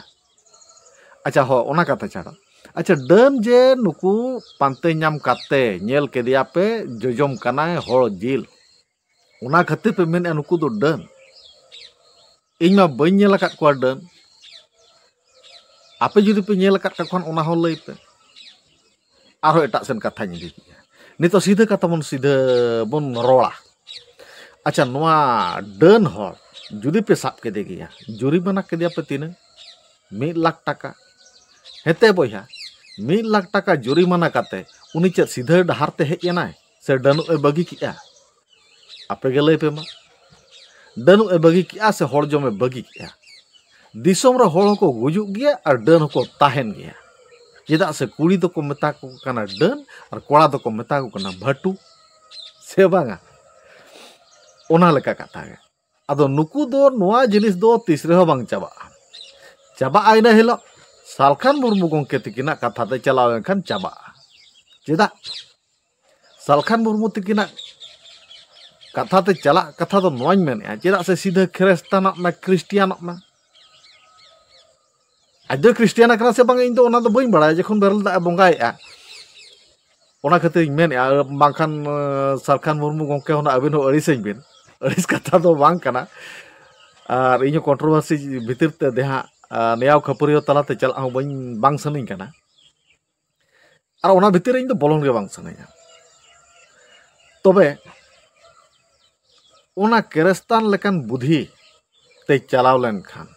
ᱟᱪᱪᱷᱟ, ᱦᱚᱸ, ᱚᱱᱟ ᱠᱟᱛᱷᱟ ᱪᱷᱟᱲᱟ, ᱟᱪᱪᱷᱟ, ᱰᱟᱹᱱ ᱡᱮ ᱱᱩᱠᱩ ᱯᱟᱱᱛᱮ ᱧᱟᱢ ᱠᱟᱛᱮ ᱧᱮᱞ ᱠᱮᱫᱮᱭᱟ ᱯᱮ, ᱡᱚᱡᱚᱢ ᱠᱟᱱᱟᱭ ᱦᱚᱲ ᱡᱤᱞ, ᱚᱱᱟ ᱠᱷᱟᱹᱛᱤᱨ ᱯᱮ ᱢᱮᱱᱮᱫᱼᱟ ᱱᱩᱠᱩ ᱫᱚ ᱰᱟᱹᱱ? ᱤᱧ ᱢᱟ ᱵᱟᱹᱧ ᱧᱮᱞ ᱟᱠᱟᱫ ᱠᱚᱣᱟ ᱰᱟᱹᱱ᱾ ᱟᱯᱮ ᱡᱩᱫᱤ ᱯᱮ ᱧᱮᱞ ᱟᱠᱟᱫ ᱠᱚ ᱠᱷᱟᱱ ᱚᱱᱟ ᱦᱚᱸ ᱞᱟᱹᱭ ᱯᱮ᱾ ᱟᱨᱦᱚᱸ ᱮᱴᱟᱜ ᱥᱮᱱ ᱠᱟᱛᱷᱟᱧ ᱤᱫᱤ ᱠᱮᱫᱼᱟ᱾ ᱱᱤᱛᱚᱜ ᱥᱤᱫᱷᱟᱹ ᱠᱟᱛᱷᱟ ᱵᱚᱱ ᱥᱤᱫᱷᱟᱹ ᱵᱚᱱ ᱨᱚᱲᱟ᱾ ᱟᱪᱪᱷᱟ, ᱱᱚᱣᱟ ᱰᱟᱹᱱ ᱦᱚᱲ ᱡᱩᱫᱤ ᱯᱮ ᱥᱟᱵ ᱠᱮᱫᱮ ᱜᱮᱭᱟ, ᱡᱩᱨᱤᱢᱟᱱᱟ ᱠᱮᱫᱮᱭᱟ ᱯᱮ ᱛᱤᱱᱟᱹᱜ? ᱢᱤᱫ ᱞᱟᱠᱷ ᱴᱟᱠᱟ᱾ ᱦᱮᱸᱛᱮ ᱵᱚᱭᱦᱟ, ᱢᱤᱫ ᱞᱟᱠᱷ ᱴᱟᱠᱟ ᱡᱩᱨᱤᱢᱟᱱᱟ ᱠᱟᱛᱮ ᱩᱱᱤ ᱪᱮᱫ ᱥᱤᱫᱷᱟᱹ ᱰᱟᱦᱟᱨ ᱛᱮ ᱦᱮᱡ ᱮᱱᱟᱭ ᱥᱮ ᱰᱟᱹᱱᱩᱜ ᱮ ᱵᱟᱹᱜᱤ ᱠᱮᱜᱼᱟ? ᱟᱯᱮ ᱜᱮ ᱞᱟᱹᱭ ᱯᱮ ᱢᱟ, ᱰᱟᱹᱱᱩᱜ ᱮ ᱵᱟᱹᱜᱤ ᱠᱮᱜᱼᱟ ᱥᱮ ᱦᱚᱲ ᱡᱚᱢ ᱮ ᱵᱟᱹᱜᱤ ᱠᱮᱜᱼᱟ? ᱫᱤᱥᱚᱢ ᱨᱮ ᱦᱚᱲ ᱦᱚᱸᱠᱚ ᱜᱩᱡᱩᱜ ᱜᱮᱭᱟ ᱟᱨ ᱰᱟᱹᱱ ᱦᱚᱸᱠᱚ ᱛᱟᱦᱮᱱ ᱜᱮᱭᱟ᱾ ᱪᱮᱫᱟᱜ ᱥᱮ ᱠᱩᱲᱤ ᱫᱚᱠᱚ ᱢᱮᱛᱟ ᱠᱚ ᱠᱟᱱᱟ ᱰᱟᱹᱱ ᱟᱨ ᱠᱚᱲᱟ ᱫᱚᱠᱚ ᱢᱮᱛᱟ ᱠᱚ ᱠᱟᱱᱟ ᱵᱷᱟᱹᱴᱩ, ᱥᱮ ᱵᱟᱝᱟ? ᱚᱱᱟ ᱞᱮᱠᱟ ᱠᱟᱛᱷᱟ ᱜᱮ᱾ ᱟᱫᱚ ᱱᱩᱠᱩ ᱫᱚ ᱱᱚᱣᱟ ᱡᱤᱱᱤᱥ ᱫᱚ ᱛᱤᱥ ᱨᱮᱦᱚᱸ ᱵᱟᱝ ᱪᱟᱵᱟᱜᱼᱟ᱾ ᱪᱟᱵᱟᱜᱼᱟ ᱤᱱᱟᱹ ᱦᱤᱞᱳᱜ ᱥᱟᱞᱠᱷᱟᱱ ᱢᱩᱨᱢᱩ ᱜᱚᱢᱠᱮ ᱛᱤᱠᱤᱱᱟᱜ ᱠᱟᱛᱷᱟ ᱛᱮ ᱪᱟᱞᱟᱣ ᱞᱮᱱᱠᱷᱟᱱ ᱪᱟᱵᱟᱜᱼᱟ᱾ ᱪᱮᱫᱟᱜ? ᱥᱟᱞᱠᱷᱟᱱ ᱢᱩᱨᱢᱩ ᱛᱤᱠᱤᱱᱟᱜ ᱠᱟᱛᱷᱟ ᱛᱮ ᱪᱟᱞᱟᱜ ᱠᱟᱛᱷᱟ ᱫᱚ ᱱᱚᱣᱟᱧ ᱢᱮᱱᱮᱫᱼᱟ, ᱪᱮᱫᱟᱜ ᱥᱮ ᱥᱤᱫᱷᱟᱹ ᱠᱷᱨᱤᱥᱴᱟᱱᱚᱜ ᱢᱮ, ᱠᱷᱨᱤᱥᱴᱤᱭᱟᱱᱚᱜ ᱢᱮ᱾ ᱟᱡ ᱫᱚᱭ ᱠᱷᱨᱤᱥᱴᱤᱭᱟᱱ ᱟᱠᱟᱱᱟ ᱥᱮ ᱵᱟᱝ, ᱤᱧ ᱫᱚ ᱚᱱᱟ ᱫᱚ ᱵᱟᱹᱧ ᱵᱟᱲᱟᱭᱟ, ᱡᱚᱠᱷᱚᱱ ᱵᱮᱨᱮᱞ ᱫᱟᱜ ᱮ ᱵᱚᱸᱜᱟᱭᱮᱫᱼᱟ᱾ ᱚᱱᱟ ᱠᱷᱟᱹᱛᱤᱨ ᱤᱧ ᱢᱮᱱᱮᱫᱼᱟ, ᱵᱟᱝᱠᱷᱟᱱ ᱥᱟᱞᱠᱷᱟᱱ ᱢᱩᱨᱢᱩ ᱜᱚᱢᱠᱮ ᱦᱚᱸ ᱟᱹᱵᱤᱱ ᱦᱚᱸ ᱟᱹᱲᱤᱥᱟᱹᱧ ᱵᱤᱱ, ᱟᱹᱲᱤᱥ ᱠᱟᱛᱷᱟ ᱫᱚ ᱵᱟᱝ ᱠᱟᱱᱟ᱾ ᱟᱨ ᱤᱧ ᱦᱚᱸ ᱠᱚᱱᱴᱨᱳᱵᱷᱟᱨᱥᱤ ᱵᱷᱤᱛᱤᱨ ᱛᱮ ᱫᱮᱦᱟᱸᱜ ᱱᱮᱭᱟᱣ ᱠᱷᱟᱹᱯᱟᱹᱨᱤᱭᱟᱹ ᱛᱟᱞᱟᱛᱮ ᱪᱟᱞᱟᱜ ᱦᱚᱸ ᱵᱟᱹᱧ, ᱵᱟᱝ ᱥᱟᱱᱟᱧ ᱠᱟᱱᱟ᱾ ᱟᱨ ᱚᱱᱟ ᱵᱷᱤᱛᱤᱨ ᱨᱮ ᱤᱧ ᱫᱚ ᱵᱚᱞᱚᱱ ᱜᱮ ᱵᱟᱝ ᱥᱟᱱᱟᱧᱟ᱾ ᱛᱚᱵᱮ ᱚᱱᱟ ᱠᱮᱨᱮᱥᱛᱟᱱ ᱞᱮᱠᱟᱱ ᱵᱩᱫᱷᱤ ᱛᱮ ᱪᱟᱞᱟᱣ ᱞᱮᱱᱠᱷᱟᱱ,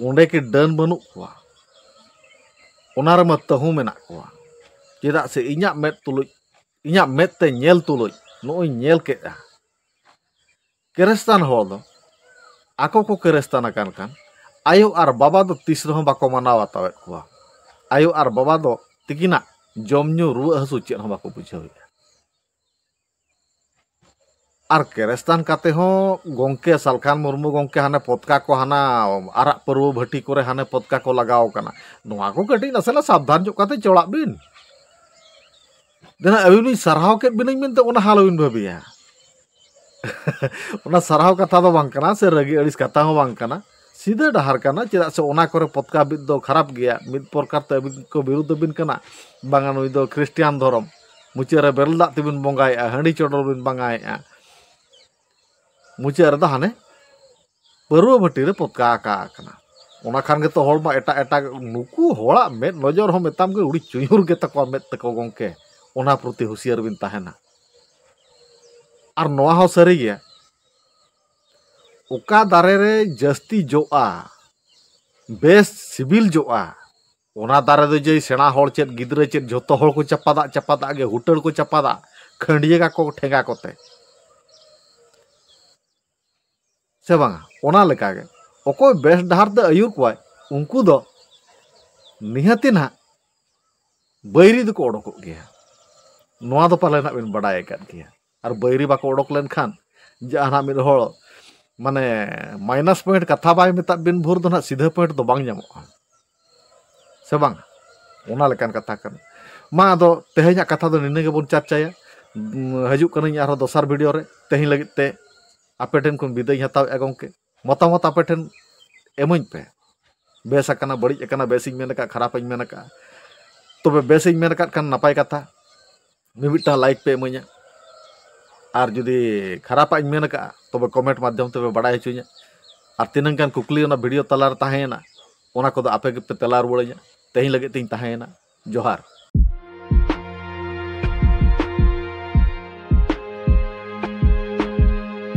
ᱚᱸᱰᱮ ᱠᱤ ᱰᱟᱹᱱ ᱵᱟᱹᱱᱩᱜ ᱠᱚᱣᱟ? ᱚᱱᱟ ᱨᱮᱢᱟ ᱛᱟᱹᱦᱩ ᱢᱮᱱᱟᱜ ᱠᱚᱣᱟ᱾ ᱪᱮᱫᱟᱜ ᱥᱮ ᱤᱧᱟᱹᱜ ᱢᱮᱫ ᱛᱩᱞᱩᱡ, ᱤᱧᱟᱹᱜ ᱢᱮᱫ ᱛᱮ ᱧᱮᱞ ᱛᱩᱞᱩᱡ ᱱᱚᱜᱼᱚᱭ ᱧᱮᱞ ᱠᱮᱫᱼᱟ, ᱠᱮᱨᱮᱥᱛᱟᱱ ᱦᱚᱲ ᱫᱚ ᱟᱠᱚ ᱠᱚ ᱠᱮᱨᱮᱥᱛᱟᱱ ᱟᱠᱟᱱ ᱠᱷᱟᱱ ᱟᱭᱳ ᱟᱨ ᱵᱟᱵᱟ ᱫᱚ ᱛᱤᱥ ᱨᱮᱦᱚᱸ ᱵᱟᱠᱚ ᱢᱟᱱᱟᱣ ᱵᱟᱛᱟᱣᱮᱫ ᱠᱚᱣᱟ᱾ ᱟᱭᱳ ᱟᱨ ᱵᱟᱵᱟ ᱫᱚ ᱛᱤᱠᱤᱱᱟᱜ ᱡᱚᱢ ᱧᱩ ᱨᱩᱣᱟᱹᱜ ᱦᱟᱹᱥᱩ ᱪᱮᱫ ᱦᱚᱸ ᱵᱟᱠᱚ ᱵᱩᱡᱷᱟᱹᱣᱮᱫᱼᱟ᱾ ᱟᱨ ᱠᱮᱨᱮᱥᱛᱟᱱ ᱠᱟᱛᱮ ᱦᱚᱸ ᱜᱚᱢᱠᱮ ᱥᱟᱞᱠᱷᱟᱱ ᱢᱩᱨᱢᱩ ᱜᱚᱢᱠᱮ ᱦᱟᱱᱮ ᱯᱚᱛᱠᱟ ᱠᱚ, ᱦᱟᱱᱟ ᱟᱨᱟᱜ ᱯᱟᱹᱨᱣᱟᱹ ᱵᱷᱟᱹᱴᱤ ᱠᱚᱨᱮ ᱦᱟᱱᱮ ᱯᱚᱛᱠᱟ ᱠᱚ ᱞᱟᱜᱟᱣ ᱠᱟᱱᱟ᱾ ᱱᱚᱣᱟ ᱠᱚ ᱠᱟᱹᱴᱤᱡ ᱱᱟᱥᱮᱱᱟᱜ ᱥᱟᱵᱫᱷᱟᱱ ᱧᱚᱜ ᱠᱟᱛᱮ ᱪᱚᱲᱟᱜ ᱵᱤᱱ᱾ ᱫᱮᱱᱟ ᱟᱹᱵᱤᱱ ᱵᱤᱱ ᱥᱟᱨᱦᱟᱣ ᱠᱮᱫ ᱵᱤᱱᱟᱹᱧ ᱢᱮᱱᱛᱮ ᱚᱱᱟ ᱦᱚᱸ ᱟᱞᱚᱵᱤᱱ ᱵᱷᱟᱹᱵᱤᱭᱟ᱾ ᱚᱱᱟ ᱥᱟᱨᱦᱟᱣ ᱠᱟᱛᱷᱟ ᱫᱚ ᱵᱟᱝ ᱠᱟᱱᱟ, ᱥᱮ ᱨᱟᱹᱜᱤ ᱟᱹᱲᱤᱥ ᱠᱟᱛᱷᱟ ᱦᱚᱸ ᱵᱟᱝ ᱠᱟᱱᱟ᱾ ᱥᱤᱫᱷᱟᱹ ᱰᱟᱦᱟᱨ ᱠᱟᱱᱟ᱾ ᱪᱮᱫᱟᱜ ᱥᱮ ᱚᱱᱟ ᱠᱚᱨᱮ ᱯᱚᱛᱠᱟ ᱵᱤᱫ ᱫᱚ ᱠᱷᱟᱨᱟᱯ ᱜᱮᱭᱟ᱾ ᱢᱤᱫ ᱯᱨᱚᱠᱟᱨ ᱛᱮ ᱟᱹᱵᱤᱱ ᱠᱚ ᱵᱤᱨᱩᱫᱷ ᱟᱹᱵᱤᱱ ᱠᱟᱱᱟ, ᱵᱟᱝᱟ ᱱᱩᱭ ᱫᱚ ᱠᱷᱨᱤᱥᱴᱤᱭᱟᱱ ᱫᱷᱚᱨᱚᱢ᱾ ᱢᱩᱪᱟᱹᱫ ᱨᱮ ᱵᱮᱨᱮᱞ ᱫᱟᱜ ᱛᱮᱵᱤᱱ ᱵᱚᱸᱜᱟᱭᱮᱫᱼᱟ, ᱦᱟᱺᱰᱤ ᱪᱚᱰᱚᱨ ᱵᱤᱱ ᱵᱚᱸᱜᱟᱭᱮᱫᱼᱟ᱾ ᱢᱩᱪᱟᱹᱫ ᱨᱮᱫᱚ ᱦᱟᱱᱮ ᱯᱟᱹᱨᱣᱟᱹ ᱵᱷᱟᱹᱴᱤ ᱨᱮ ᱯᱚᱛᱠᱟ ᱟᱠᱟ ᱟᱠᱟᱱᱟ᱾ ᱚᱱᱟ ᱠᱷᱟᱱ ᱜᱮᱛᱚ ᱦᱚᱲ ᱢᱟ ᱮᱴᱟᱜ ᱮᱴᱟᱜ, ᱱᱩᱠᱩ ᱦᱚᱲᱟᱜ ᱢᱮᱫ ᱱᱚᱡᱚᱨ ᱦᱚᱸ ᱢᱮᱛᱟᱢ ᱜᱮ ᱩᱰᱤ ᱪᱩᱭᱩᱨ ᱜᱮ ᱛᱟᱠᱚᱣᱟ ᱢᱮᱫ ᱛᱟᱠᱚ ᱜᱚᱢᱠᱮ᱾ ᱚᱱᱟ ᱯᱨᱚᱛᱤ ᱦᱩᱸᱥᱤᱭᱟᱹᱨ ᱵᱤᱱ ᱛᱟᱦᱮᱱᱟ᱾ ᱟᱨ ᱱᱚᱣᱟ ᱦᱚᱸ ᱥᱟᱹᱨᱤ ᱜᱮᱭᱟ, ᱚᱠᱟ ᱫᱟᱨᱮ ᱨᱮ ᱡᱟᱹᱥᱛᱤ ᱡᱚᱜᱼᱟ, ᱵᱮᱥ ᱥᱤᱵᱤᱞ ᱡᱚᱜᱼᱟ, ᱚᱱᱟ ᱫᱟᱨᱮ ᱫᱚ ᱡᱮ ᱥᱮᱬᱟ ᱦᱚᱲ ᱪᱮᱫ ᱜᱤᱫᱽᱨᱟᱹ ᱪᱮᱫ ᱡᱷᱚᱛᱚ ᱦᱚᱲ ᱠᱚ ᱪᱟᱯᱟᱫᱟᱜ, ᱪᱟᱯᱟᱫᱟᱜ ᱜᱮ, ᱦᱩᱴᱟᱹᱲ ᱠᱚ ᱪᱟᱯᱟᱫᱟᱜ, ᱠᱷᱟᱹᱱᱰᱭᱟᱹ ᱠᱟᱠᱚ ᱴᱷᱮᱸᱜᱟ ᱠᱚᱛᱮ, ᱥᱮ ᱵᱟᱝᱟ? ᱚᱱᱟ ᱞᱮᱠᱟᱜᱮ ᱚᱠᱚᱭ ᱵᱮᱥ ᱰᱟᱦᱟᱨ ᱛᱮ ᱟᱹᱭᱩᱨ ᱠᱚᱣᱟᱭ, ᱩᱱᱠᱩ ᱫᱚ ᱱᱤᱦᱟᱹᱛᱤ ᱱᱟᱦᱟᱜ ᱵᱟᱹᱭᱨᱤ ᱫᱚᱠᱚ ᱚᱰᱚᱠᱚᱜ ᱜᱮᱭᱟ᱾ ᱱᱚᱣᱟ ᱫᱚ ᱯᱟᱞᱮ ᱱᱟᱦᱟᱜ ᱵᱤᱱ ᱵᱟᱰᱟᱭ ᱟᱠᱟᱫ ᱜᱮᱭᱟ᱾ ᱟᱨ ᱵᱟᱹᱭᱨᱤ ᱵᱟᱠᱚ ᱚᱰᱚᱠ ᱞᱮᱱᱠᱷᱟᱱ ᱡᱟᱦᱟᱱᱟᱜ ᱢᱤᱫ ᱦᱚᱲ ᱢᱟᱱᱮ ᱢᱟᱭᱱᱟᱥ ᱯᱚᱭᱮᱱᱴ ᱠᱟᱛᱷᱟ ᱵᱟᱭ ᱢᱮᱛᱟᱜ ᱵᱤᱱ ᱵᱷᱳᱨ ᱫᱚ ᱱᱟᱦᱟᱜ ᱥᱤᱫᱷᱟᱹ ᱯᱚᱭᱮᱱᱴ ᱫᱚ ᱵᱟᱝ ᱧᱟᱢᱚᱜᱼᱟ, ᱥᱮ ᱵᱟᱝ? ᱚᱱᱟ ᱞᱮᱠᱟᱱ ᱠᱟᱛᱷᱟ ᱠᱟᱱᱟ᱾ ᱢᱟ ᱟᱫᱚ ᱛᱮᱦᱮᱧᱟᱜ ᱠᱟᱛᱷᱟ ᱫᱚ ᱱᱤᱱᱟᱹ ᱜᱮᱵᱚᱱ ᱪᱟᱨᱪᱟᱭᱟ᱾ ᱩᱸ, ᱦᱤᱡᱩᱜ ᱠᱟᱹᱱᱟᱹᱧ ᱟᱨᱦᱚᱸ ᱫᱚᱥᱟᱨ ᱵᱷᱤᱰᱤᱭᱳ ᱨᱮ᱾ ᱛᱮᱦᱮᱧ ᱞᱟᱹᱜᱤᱫ ᱛᱮ ᱟᱯᱮ ᱴᱷᱮᱱ ᱠᱷᱚᱱ ᱵᱤᱫᱟᱹᱭ ᱤᱧ ᱦᱟᱛᱟᱣᱮᱫᱼᱟ ᱜᱚᱢᱠᱮ᱾ ᱢᱚᱛᱟᱢᱚᱛ ᱟᱯᱮ ᱴᱷᱮᱱ ᱮᱢᱟᱹᱧ ᱯᱮ᱾ ᱵᱮᱥ ᱟᱠᱟᱱᱟ, ᱵᱟᱹᱲᱤᱡ ᱟᱠᱟᱱᱟ, ᱵᱮᱥ ᱤᱧ ᱢᱮᱱ ᱟᱠᱟᱫ, ᱠᱷᱟᱨᱟᱯ ᱤᱧ ᱢᱮᱱ ᱟᱠᱟᱫᱼᱟ᱾ ᱛᱚᱵᱮ ᱵᱮᱥ ᱤᱧ ᱢᱮᱱ ᱟᱠᱟᱫ ᱠᱷᱟᱱ ᱱᱟᱯᱟᱭ ᱠᱟᱛᱷᱟ, ᱢᱤᱢᱤᱫᱴᱟᱝ ᱞᱟᱭᱤᱠ ᱯᱮ ᱤᱢᱟᱹᱧᱟ᱾ ᱟᱨ ᱡᱩᱫᱤ ᱠᱷᱟᱨᱟᱯᱟᱜ ᱤᱧ ᱢᱮᱱ ᱟᱠᱟᱫᱼᱟ, ᱛᱚᱵᱮ ᱠᱚᱢᱮᱱᱴ ᱢᱟᱫᱽᱫᱷᱚᱢ ᱛᱮᱯᱮ ᱵᱟᱲᱟᱭ ᱦᱚᱪᱚᱧᱟ᱾ ᱟᱨ ᱛᱤᱱᱟᱹᱝ ᱜᱟᱱ ᱠᱩᱠᱞᱤ ᱚᱱᱟ ᱵᱷᱤᱰᱤᱭᱳ ᱛᱟᱞᱟᱨᱮ ᱛᱟᱦᱮᱸᱭᱮᱱᱟ, ᱚᱱᱟ ᱠᱚᱫᱚ ᱟᱯᱮ ᱜᱮᱯᱮ ᱛᱮᱞᱟ ᱨᱩᱣᱟᱹᱲᱟᱹᱧᱟ᱾ ᱛᱮᱦᱮᱧ ᱞᱟᱹᱜᱤᱫ ᱛᱤᱧ ᱛᱟᱦᱮᱸᱭᱮᱱᱟ᱾ ᱡᱚᱦᱟᱨ᱾